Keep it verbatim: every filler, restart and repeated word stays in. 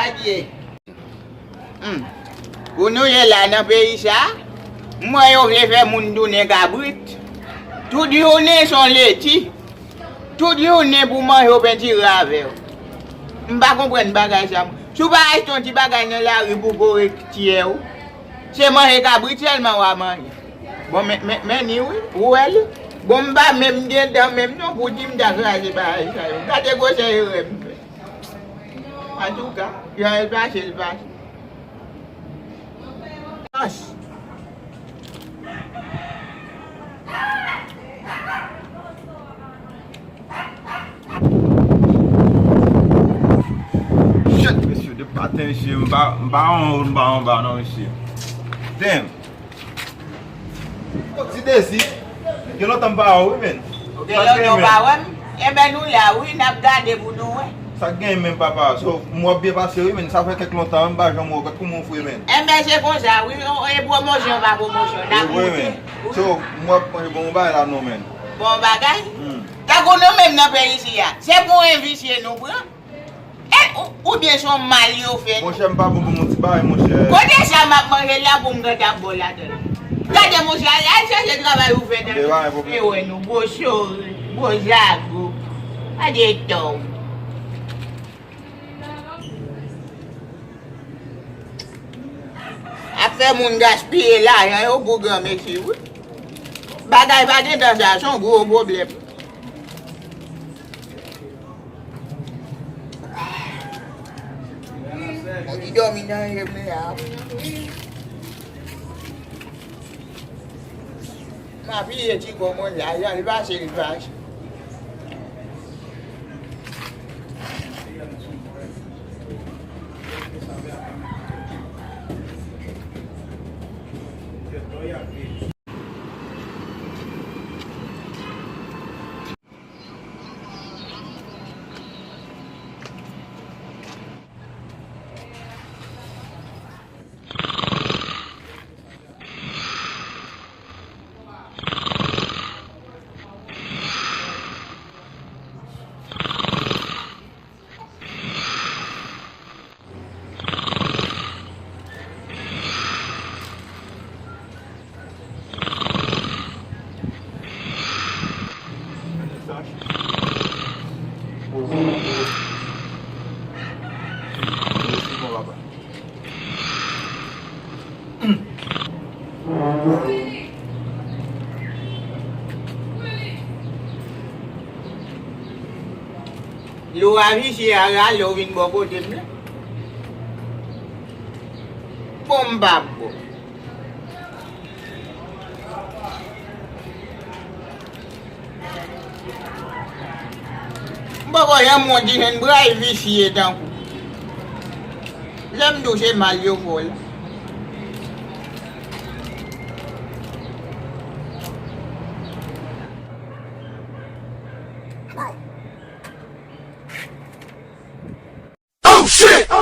Ye. Hmm. Pou nou ye la nan peyi sa, m wè yo vle fè moun tounen kabrit. Tout jounen se yon leti. Tout jounen pou manje w pentire avè w. M pa konprann bagay sa. Si w pa achte yon ti bagay nan lari pou kore tyè w, se manje kabrit sèlman w a manje. Bon, men, men, men ni wi, ou wè li. Bon, m pa menm gen dan menm non pou di m ta kraze bagay sa yo. Gade gwosè erè m fè. Antouka, jan l pase, l pase. Ach. Shit, mesye, depi maten, mesye, m pa, m pa anwo, m pa anba, non, mesye. Damn. Ti Dezi, gen lontan m pa wè w, wi, men. Ou gen lontan w pa wè m? Enben, nou la, wi, n ap gade pou nou wè. Sa k gen, men, papa? So, m wè w ap byen pase, wi, men. Sa fè kèk lontan, m pa janm wè w. Gad kòman w fre, men. Enben, se konsa, wi. E pwomosyon pa pwomosyon. N ap monte. Wi, men. So, m wè w ap manje bon bagay la, non, men. Bon bagay? Hmm. Tankou nou menm nan peyi isi a, se pou en visye nou pran. E, ou, oubyen se yon mal yo fè nou? Monchè, m pa bon pou moun ti bagay, monchè. Kote sa m ap manje la pou m gentan ap bo ladan l? Gade, monchè, al, al chèche travay ou fè nan. E wè nou, gwo chori, gwo zago. Gade tò w. Ap fè moun gaspiye lajan yo pou granmesi, wi. Bagay pa gentan sa, se yon gwo pwoblèm. Mwen ki dòmi nan je m la. M apiye ti kò mwen la, jan l pase, l pase. Lou a visye a rale w vin bò kote m la. Bon, m pa bon. M poko janm wè yon ti jèn bray visye tankou. Lè m di w se mal yo fè w la. Oh shit!